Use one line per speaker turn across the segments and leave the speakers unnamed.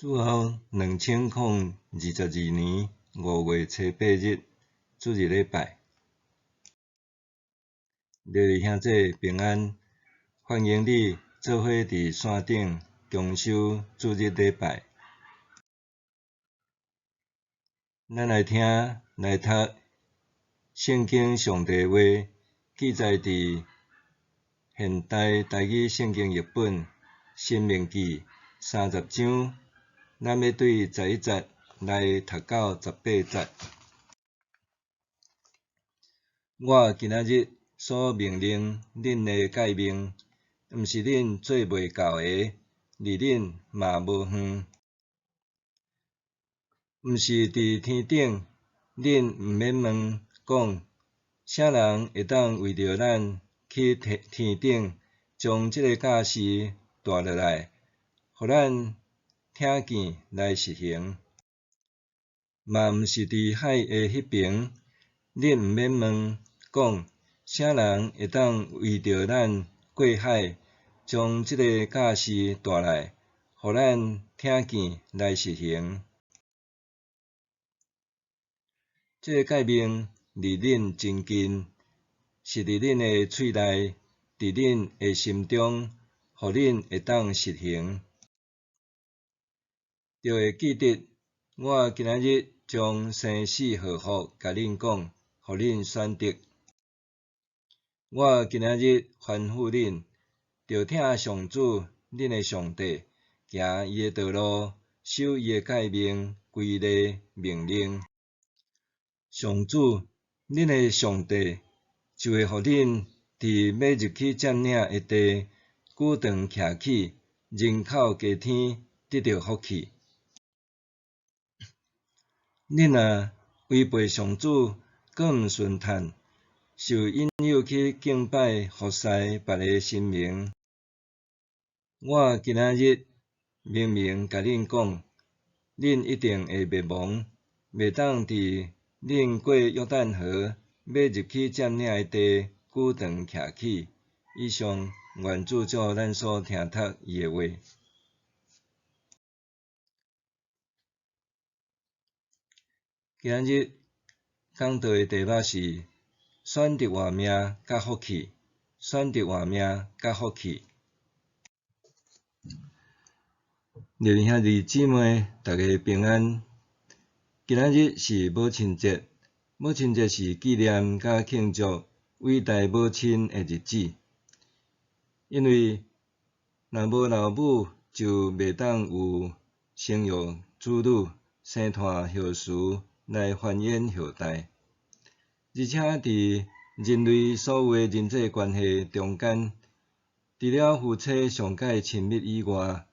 主後2022年5月初8日，主日禮拜。各位兄弟平安，歡迎你做伙佇線頂共守主日禮拜。咱來聽來讀聖經上帝話，記載佇現代台語聖經譯本《申命記》30章。咱欲對11節來讀到18節。我今仔日所命令恁的誡命，毋是恁做袂到的，離恁嘛無遠。毋是佇天頂，恁毋免問講，啥人會當為著咱去天頂，將這个教示帶落來，予咱聽見來實行？嘛毋是佇海的彼爿，恁毋免問講，啥人會當為著咱過海，將這个教示帶來，予咱聽見來實行？這个誡命離恁真近，是佇恁的喙內，佇恁的心中，予恁會當實行。著會記得，我今仔日將生死禍福共恁講，予恁選擇。我今仔日吩咐恁，著疼上主恁的上帝，行伊的道路，守伊的誡命、規例、命令。上主恁的上帝就會予恁佇欲入去佔領的地，舉長徛起，人口加添，得著福氣。恁若違背上主，閣毋順趁，受引誘去敬拜服侍別个神明，我今仔日明明共恁講，恁一定會滅亡，袂當佇恁過約旦河，欲入去佔領的地，舉長徛起。以上，願主祝福咱所聽讀伊的話。今仔日講道的題目是選擇活命佮福氣，選擇活命佮福氣。各位兄弟姊妹，大家平安。今仔日是母親節，母親節是紀念佮慶祝偉大母親的日子。因為若無老母，就袂當有生育子女、生湠後嗣來繁衍後代。而且佇人類所有的人際關係中間，除了夫妻上蓋親密以外，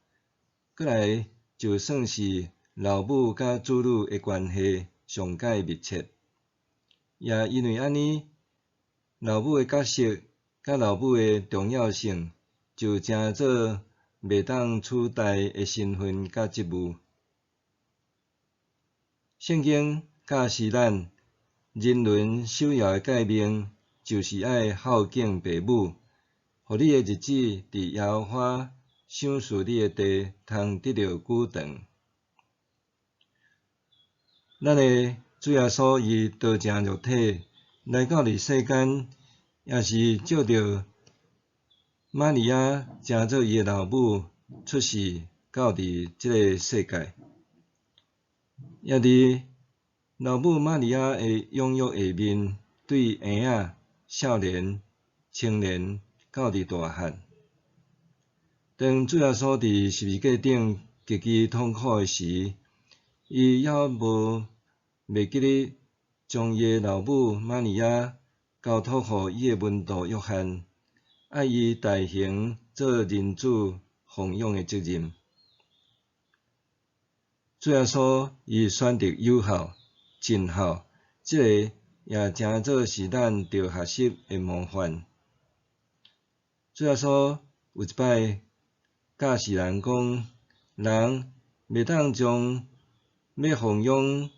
閣來就算是老母佮子女的關係上蓋密切。也因為按呢，老母的角色佮老母的重要性，就成做袂當取代的身份佮職務。聖經教示咱，人倫首要的誡命，就是愛孝敬爸母，予你的日子佇耶和華賞賜你的地，通得著久長。咱的主耶穌伊道成肉體來到佇世間，也是藉著瑪利亞成做伊的老母出世到佇這个世界。也佇老母瑪利亞的養育下面，對嬰仔、少年、青年到佇大漢。當主耶穌佇十字架頂極其痛苦的時，伊猶無袂記得將伊的老母瑪利亞交託予伊的門徒約翰，愛伊代行做人子奉養的責任。主耶穌伊選擇友孝、盡孝，這个也成做是咱著學習的模範。主耶穌有一擺教示人講，人袂當將欲奉養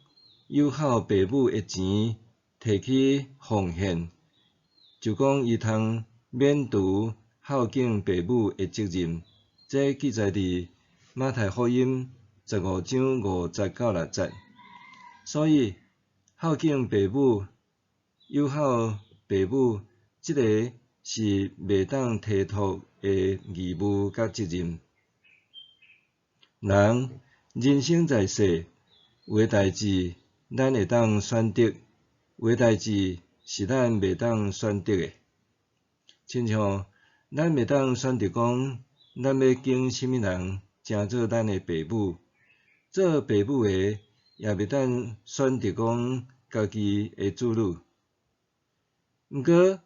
友孝爸母的錢提去奉獻，就講伊通免除孝敬爸母的責任。這記載佇馬太福音15章5節到6節。所以孝敬爸母、友好爸母，這个是袂當推脫的義務佮責任。人人生在世，有的代誌咱會當選擇，有的代誌是咱袂當選擇的。親像咱袂當選擇講，咱欲揀啥物人成做咱的爸母，做爸母的也袂當選擇講家己的子女。毋過，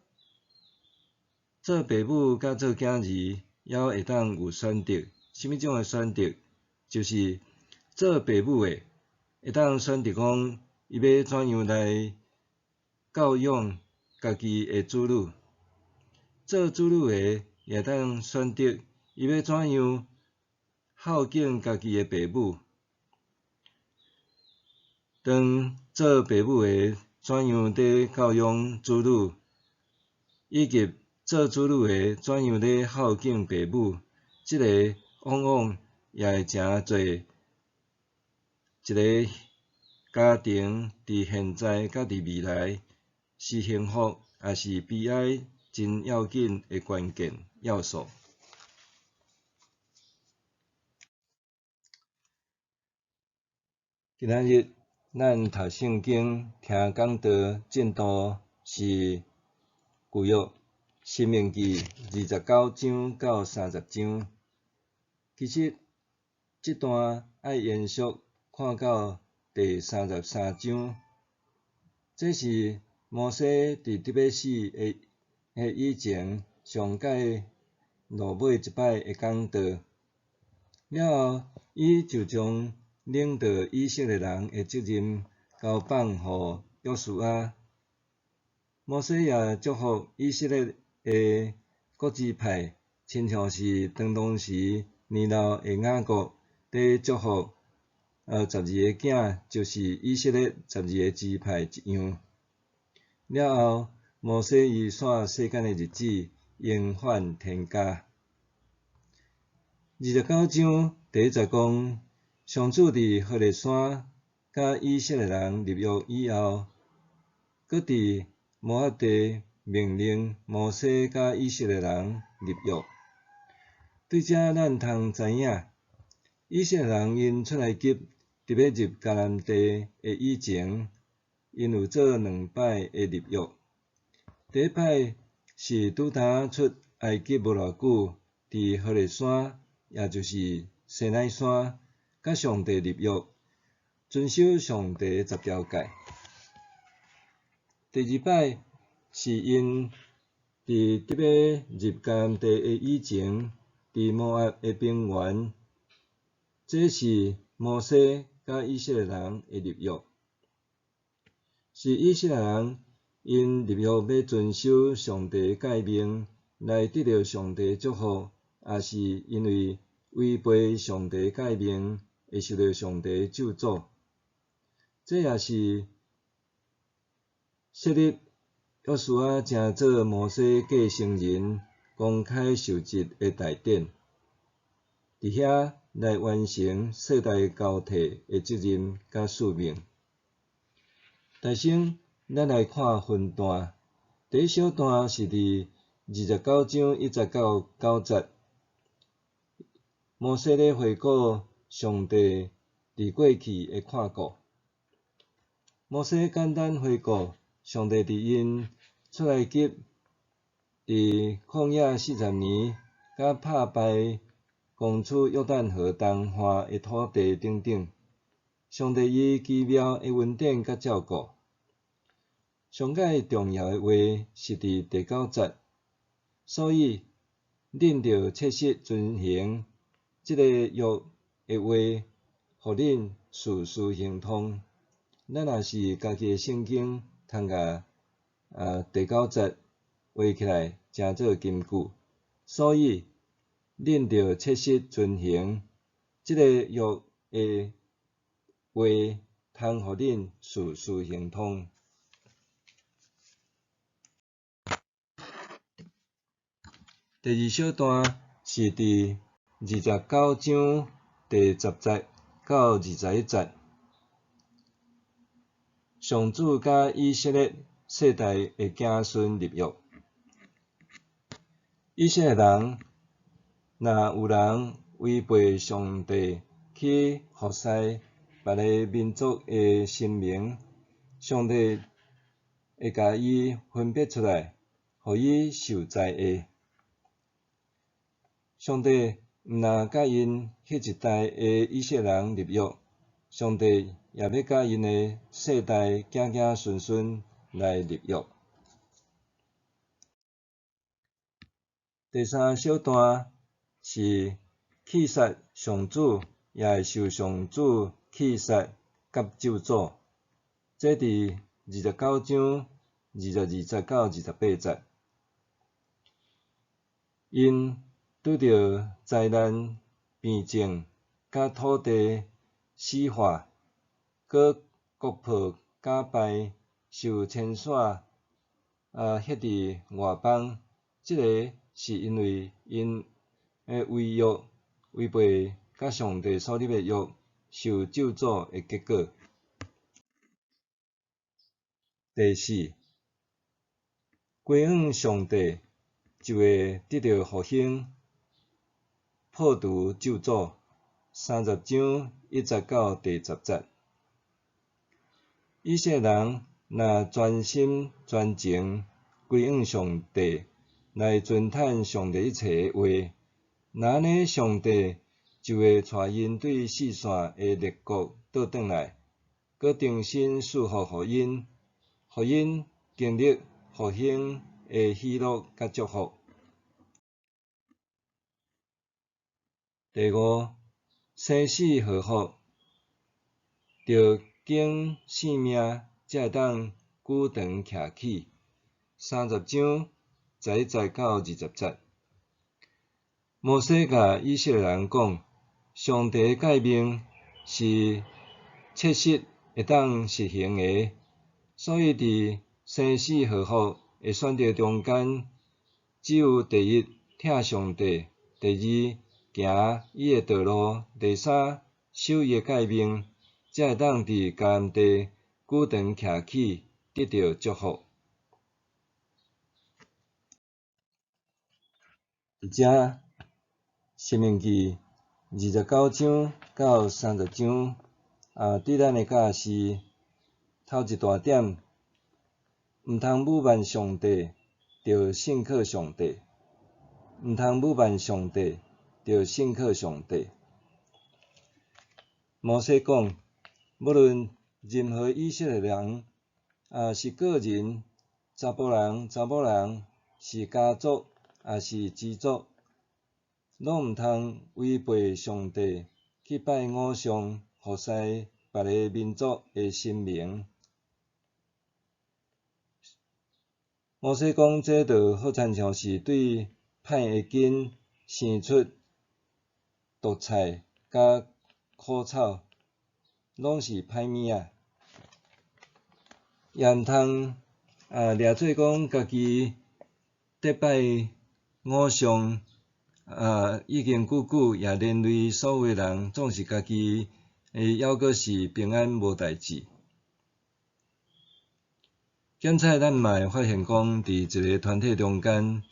做爸母佮做囝兒，猶會當有選擇。啥物種的選擇？就是做爸母的會當選擇講，伊欲怎樣來教養家己的子女；做子女的也會當選擇，伊欲怎樣孝敬家己的爸母。當做爸母的怎樣佇教養子女，以及做子女的怎樣咧孝敬爸母，這个往往也會成做一个家庭佇現在佮佇未來是幸福抑是悲哀真要緊的關鍵要素。今仔日咱讀聖經、聽講道進度是舊約申命記29章到30章。其實這段愛延續看到第33章，這是摩西佇得欲死的以前上蓋落尾一擺的講道。了後，伊就將領導以色列人的責任交放予約書亞。摩西也祝福以色列的各支派，親像是當當時年老的雅各佇祝福12个囝，就是以色列12个支派一樣。了後，摩西伊煞世間的日子，永返天家。29章第1節講，上主佇何烈山佮以色列人立約以後，閣佇摩押地命令摩西佮以色列人立約。對這咱通知影，以色列人𪜶出埃及，佇欲入迦南地的以前，𪜶有做兩擺的立約。第一擺是拄焦出埃及無偌久，佇何烈山，也就是西奈山，佮上帝立約，遵守上帝的十條誡。第二擺是𪜶佇得欲入迦南地的以前，佇摩押的平原，這是摩西佮以色列人的立約，是以色列人𪜶立約欲遵守上帝的誡命，來得著上帝的祝福，抑是因為違背上帝誡命，會受著上帝的咒詛。這也是設立約書亞成做摩西繼承人、公開受職的大典，佇遐來完成世代交替的責任佮使命。首先，咱來看分段。第一小段是佇29章1節到9節，摩西咧回顧上帝佇過去的看顧。摩西簡單回顧上帝佇𪜶出埃及佇曠野40年，佮拍敗攻取約旦河東岸的土地等等。上帝伊奇妙的恩典佮照顧。上蓋重要的話是佇第九節，所以恁著切實遵行這个約的話，予恁事事亨通。咱若是家己的聖經，通共第九節畫起來，成做金句。所以恁著切實遵行這个約的話，通予恁事事亨通。第二小段是佇29章第10節到21節，上主佮以色列世代的子孫立約。以色列人若有人違背上帝去服侍別个民族的神明，上帝會共伊分別出來，予伊受災厄。上帝毋但佮𪜶彼一代的以色列人立約，上帝也欲佮𪜶的世代子子孫孫來立約。第三小段是棄殺上主，也會受上主棄殺佮咒詛。這佇29章22節到28節，𪜶拄著災難、病症、佮土地死化，閣國破家敗，受遷徙，歇佇外邦。這个是因為𪜶的違約，違背佮上帝所立的約，受咒詛的結果。第四，歸向上帝就會得著復興，破除咒詛。30章1節到第10節，以色列人若全心全情歸向上帝，來遵趁上帝一切的話，若按呢，上帝就會帶𪜶對四散的列國倒轉來，閣重新賜福予𪜶，予𪜶經歷復興的喜樂佮祝福。第五，生死禍福，著經性命才會當舉長徛起。30章11節到20節，摩西共以色列人講，上帝的誡命是切實會當實行的，所以佇生死禍福的選擇中間，只有第一疼上帝，第二行伊的道路，第三守伊的誡命，才會當佇迦南地舉長徛起，得著祝福。佇遮，申命記29章到30章，對咱的教示，頭一大點，毋通侮慢上帝，著信靠上帝；毋通侮慢上帝，著信靠上帝。摩西講，無論任何以色列人，是個人、查埔人、查某人，是家族，抑是支族，攏毋通違背上帝去拜偶像，服侍別个民族的神明。摩西講，這就好親像是對歹的根生出毒菜佮苦草，攏是歹物仔。也毋通掠做講家己咧拜偶像，已經久久，也連累所有的人，總是家己會猶閣是平安無代誌。檢採咱嘛會發現講，佇一个團體中間，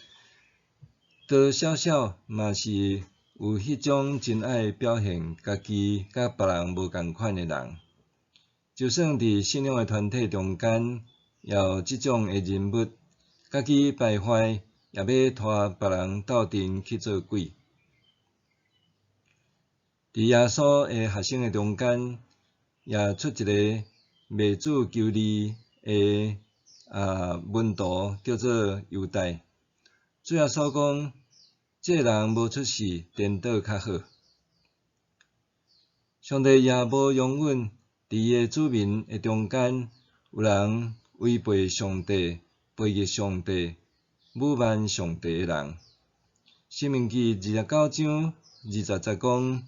多少少嘛是有彼種真愛表現家己佮別人無仝款的人。就算佇信仰的團體中間，也有這種的人物，家己敗壞，也欲拖別人鬥陣去做鬼。佇耶穌的學生的中間，也出一个賣主求利的門徒，叫做猶大。主耶穌講，這个人無出世，顛倒較好。上帝也無容忍佇伊的子民的中間有人違背上帝、背逆上帝、侮慢上帝的人。申命記29章20節講，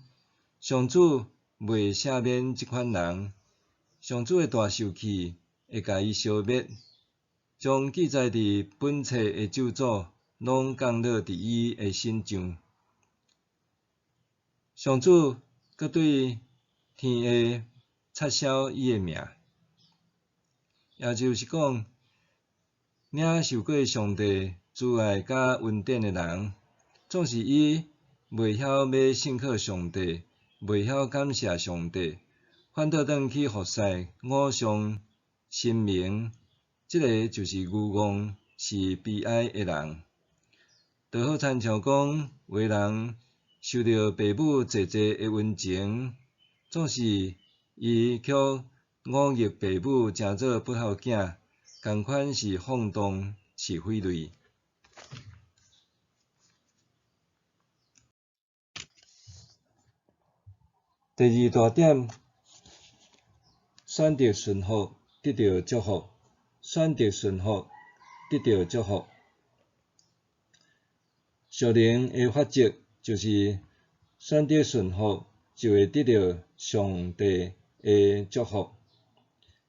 上主袂赦免這款人，上主的大受氣會共伊消滅，將記載佇本冊的咒詛攏降落佇伊的身上。上主閣對天會擦消伊的名。也就是講，領受過上帝慈愛佮恩典的人，總是伊袂曉欲信靠上帝，袂曉感謝上帝，反倒轉去服侍偶像神明，這个就是愚戇，是悲哀的人。就好親像講，有的人受著父母濟濟的溫情，總是伊卻忤逆父母，成做不孝囝，仝款是放蕩，是匪類。第二大點，選擇順服，得著祝福；選擇順服，得著祝福。屬靈的法則就是選擇順服，就會得著上帝的祝福。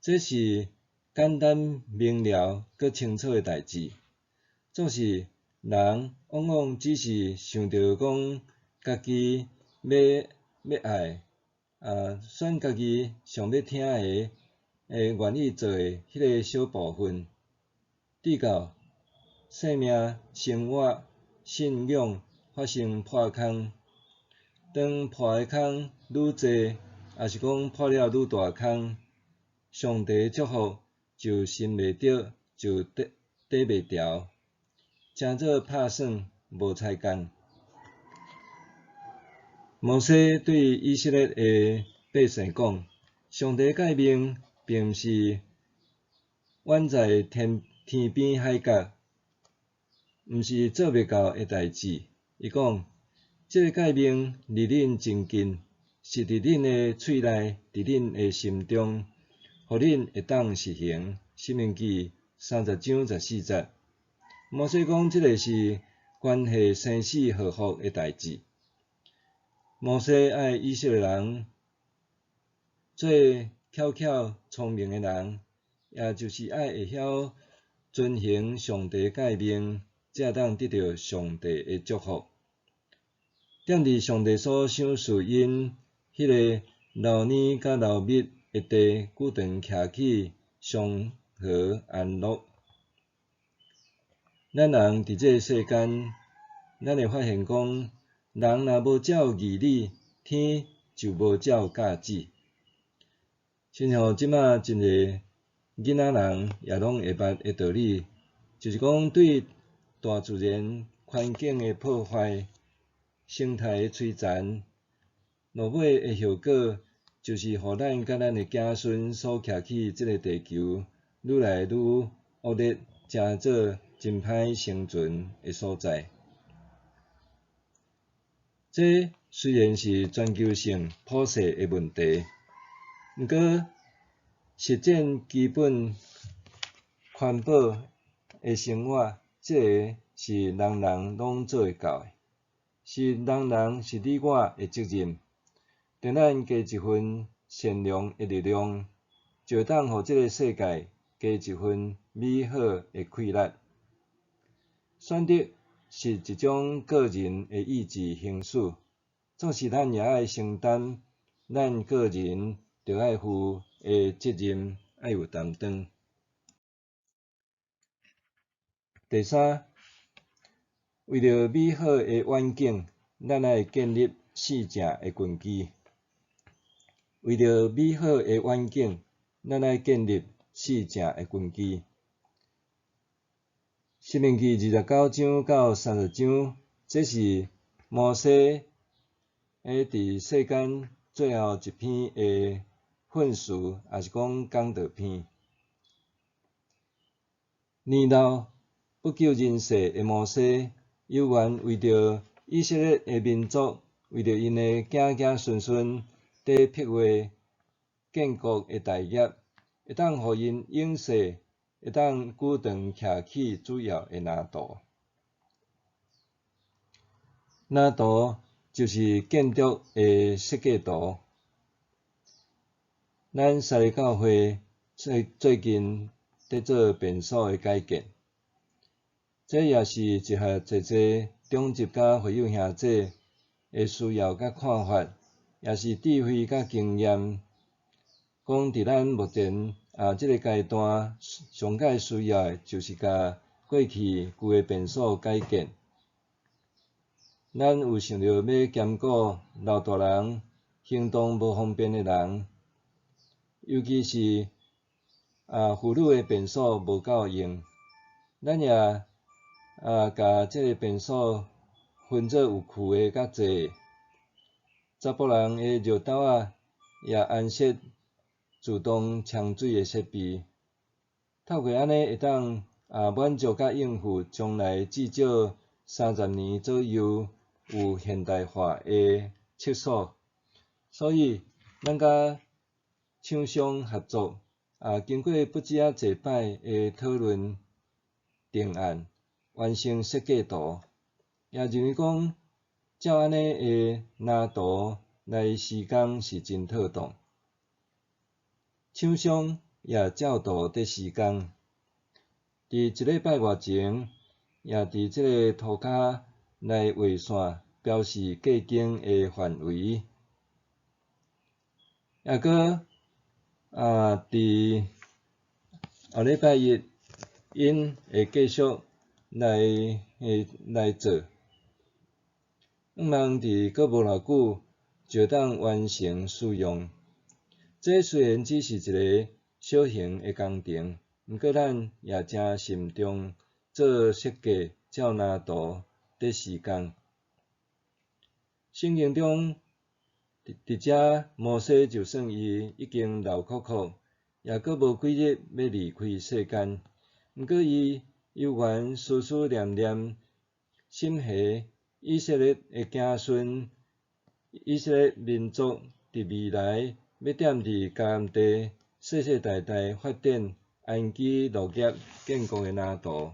這是簡單明了、閣清楚的代誌。總是人往往只是想著講家己欲欲愛，選家己想欲聽的，會願意做的彼个小部分，直到生命、生活、信仰發生破空。當破的空愈濟，抑是講破了愈大空，上帝祝福就伸袂著，就綴綴袂牢，成做拍耍無彩工。摩西對以色列的百姓講：上帝誡命並毋是遠在天天邊海角，毋是做袂到的代誌。伊講，這个誡命離恁真近，是佇恁的喙內，佇恁的心中，予恁會當實行。申命記30章14節。摩西講，這个是關係生死禍福的代誌。摩西愛以色列人做巧巧聰明的人，也就是愛會曉遵行上帝誡命，才會當得著上帝的祝福。踮佇上帝所賞賜𪜶彼个流奶佮流蜜的地，久長徛起祥和安樂。咱人佇這个世間，咱會發現講，人若無照義理，天就無照教旨。親像這馬真濟囡仔人也攏會捌的道理，就是講對大自然環境的破壞、生態的摧殘，落尾的後果就是予咱佮咱的子孫所徛起這个地球愈來愈惡劣，成做真歹生存的所在。這雖然是全球性普世的問題，毋過實踐基本環保的生活，這个是人人攏做會到的，是人人是你我的責任。當咱加一份善良的力量，就會當予這个世界加一份美好的氣力。選擇是一種個人的意志行使，總是咱也愛承擔咱個人著愛負的責任，愛有擔當。第三，為著美好的遠景，咱愛建立四正的根基。為著美好的遠景，咱愛建立四正的根基。申命記29章到30章，這是摩西佇世間最後一篇的訓詞，抑是講講道篇。年老不久人世的摩西，猶原為著以色列的民族，為著𪜶的子子孫孫，佇策劃建國的大業，會當予𪜶永世會當久長徛起主要的藍圖。藍圖就是建築的設計圖。咱三个教會最最近佇做便所的改建，這也是集合濟濟長執佮會友兄弟的需要佮看法。也是智慧佮經驗，講佇咱目前啊這个階段上蓋需要的，就是共過去舊的便所改建。咱有想著欲兼顧老大人、行動無方便的人，尤其是啊婦女的便所無夠用，咱也啊共這个便所分做有劵的佮坐的。查埔人的尿兜仔也安設自動沖水的設備，透過按呢會當啊滿足佮應付將來至少30年左右有現代化的廁所。所以，咱佮廠商合作，啊經過不止仔濟擺的討論定案，完成設計圖，也認為講照按呢的藍圖來施工是真妥當。廠商也照圖佇施工，佇一禮拜外前，也佇這个塗跤來畫線，標示隔間的範圍。抑閣啊，佇後禮拜一，𪜶會繼續來會來做，向望佇閣無偌久就會當完成使用。這雖然只是一个小型的工程，毋過咱也誠慎重做設計，照藍圖佇施工。聖經中，佇佇遮摩西就算伊已經老摳摳，也閣無幾日欲離開世間，毋過伊猶原思思念念，心繫以色列的子孫，以色列民族佇未來欲踮佇迦南地世世代代發展安居樂業建國的藍圖。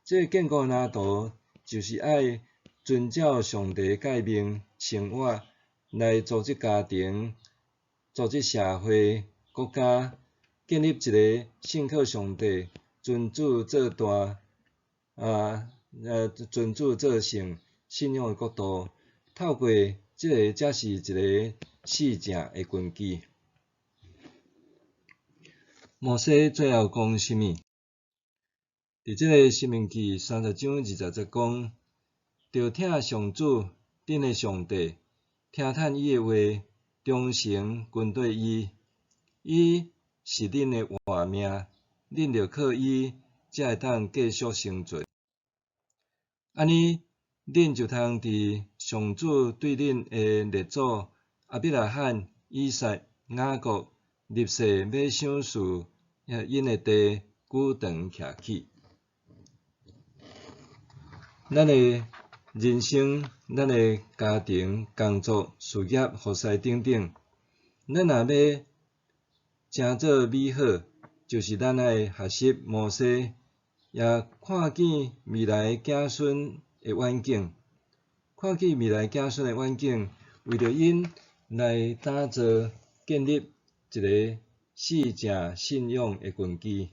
這个建國的藍圖就是愛遵照上帝誡命生活，來組織家庭、組織社會、國家，建立一个信靠上帝、尊主做大、啊尊主做聖信仰的國度。透過這个才是一个死正的根基。摩西最後講啥物？佇這个申命記30章20節講，著疼上主，恁的上帝，聽趁伊的話，忠誠跟綴伊，伊是恁的活命，恁著靠伊，才會當繼續生存。按呢，恁就通佇上主對恁的列祖亞伯拉罕、以撒、雅各立誓欲賞賜𪜶的地，久長徛起。咱的人生、咱的家庭、工作、事業、服事等等，咱若欲成做美好，就是咱愛學習摩西，也看見未來子孫的遠景，看見未來子孫的遠景，為著𪜶來打造、建立一个死正信仰的根基。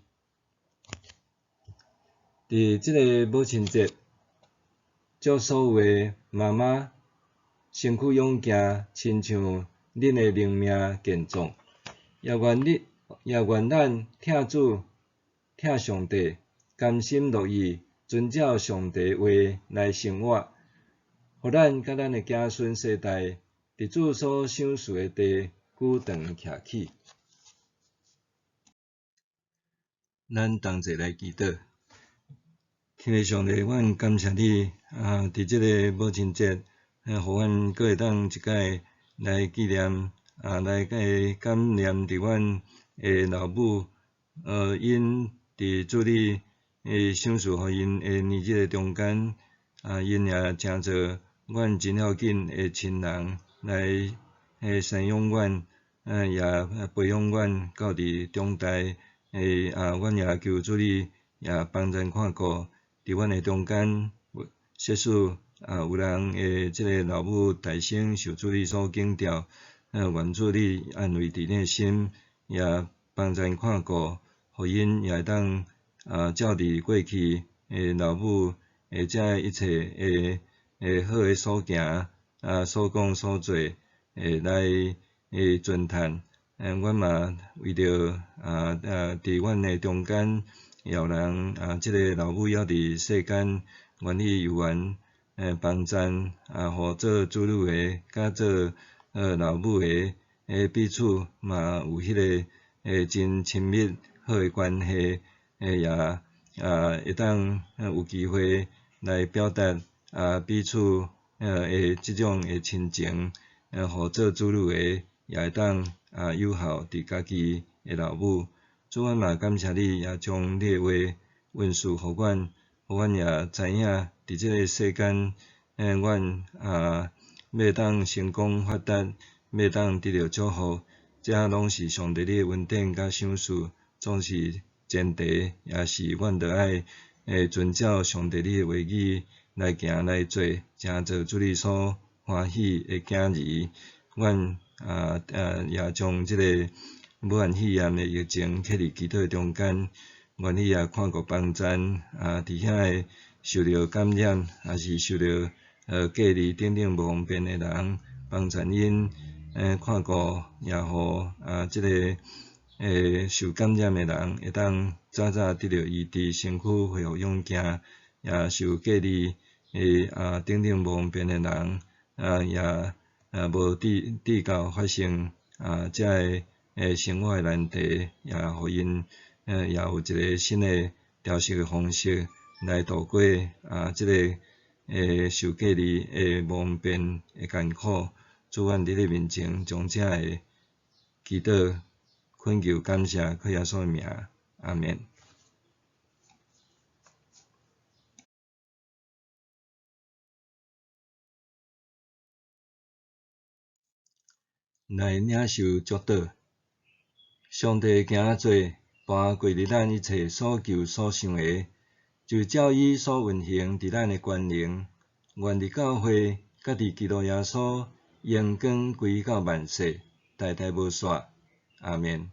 佇這个母親節，祝所有的媽媽身軀勇健，親像恁的靈命健壯，也願你，也願咱疼主、疼上帝，甘心樂意遵照上帝話來生活，予咱佮咱的子孫世代，佇主所賞賜的地久長徛起。咱同齊來祈禱。天父上帝，阮感謝你啊！佇這个母親節，予阮閣會當一擺來紀念啊，來感念佇阮的老母，𪜶佇主你賞賜予𪜶的年日的中間，啊，𪜶也成做阮真要緊的親人來生養阮，也培養阮到佇長大，啊，阮也求主你也幫贊看顧。佇阮的中間，設使啊有人的這个老母大生受主你所揀召，願主你安慰佇恁的心，也幫贊看顧，予𪜶也會當啊照佇過去的老母的這一切的的好的所行啊所講所做，來尊嘆。阮嘛為著佇阮的中間，也有人這个老母猶佇世間，願意有緣幫贊，予做子女的，佮做老母的，彼此嘛有彼个真親密好的關係，也會當有機會來表達彼此的這種的親情，予做子女的也會當有孝佇家己的老母。主，阮嘛感謝你，也將你的話恩賜予阮，予阮也知影佇這个世間，阮欲當成功發達，欲當得著祝福，這攏是上帝你的恩典佮賞賜，總是前提也是阮著愛遵照上帝你的話語來行來做，成做主你所歡喜的囝兒。阮也將這个武漢肺炎的疫情放佇祈禱中間，願你也看顧幫贊佇遐个受著感染，抑是受著隔離等等無方便的人，幫贊𪜶看顧，也予這个受感染的人會當早早得著醫治，身軀恢復勇健，也受隔離等等無方便的人，也無致到發生這个生活的難題，也予𪜶也有一个新的調適的方式來度過這个受隔離的無方便的艱苦。主，阮佇你面前將這个祈禱、懇求、感謝，靠耶穌的名，阿們。來領受祝禱。上帝行做，跋過佇咱一切所求所想的，就照伊所運行佇咱的權能，願佇教會，佮佇基督耶穌，榮光歸到萬世，代代無煞。阿們。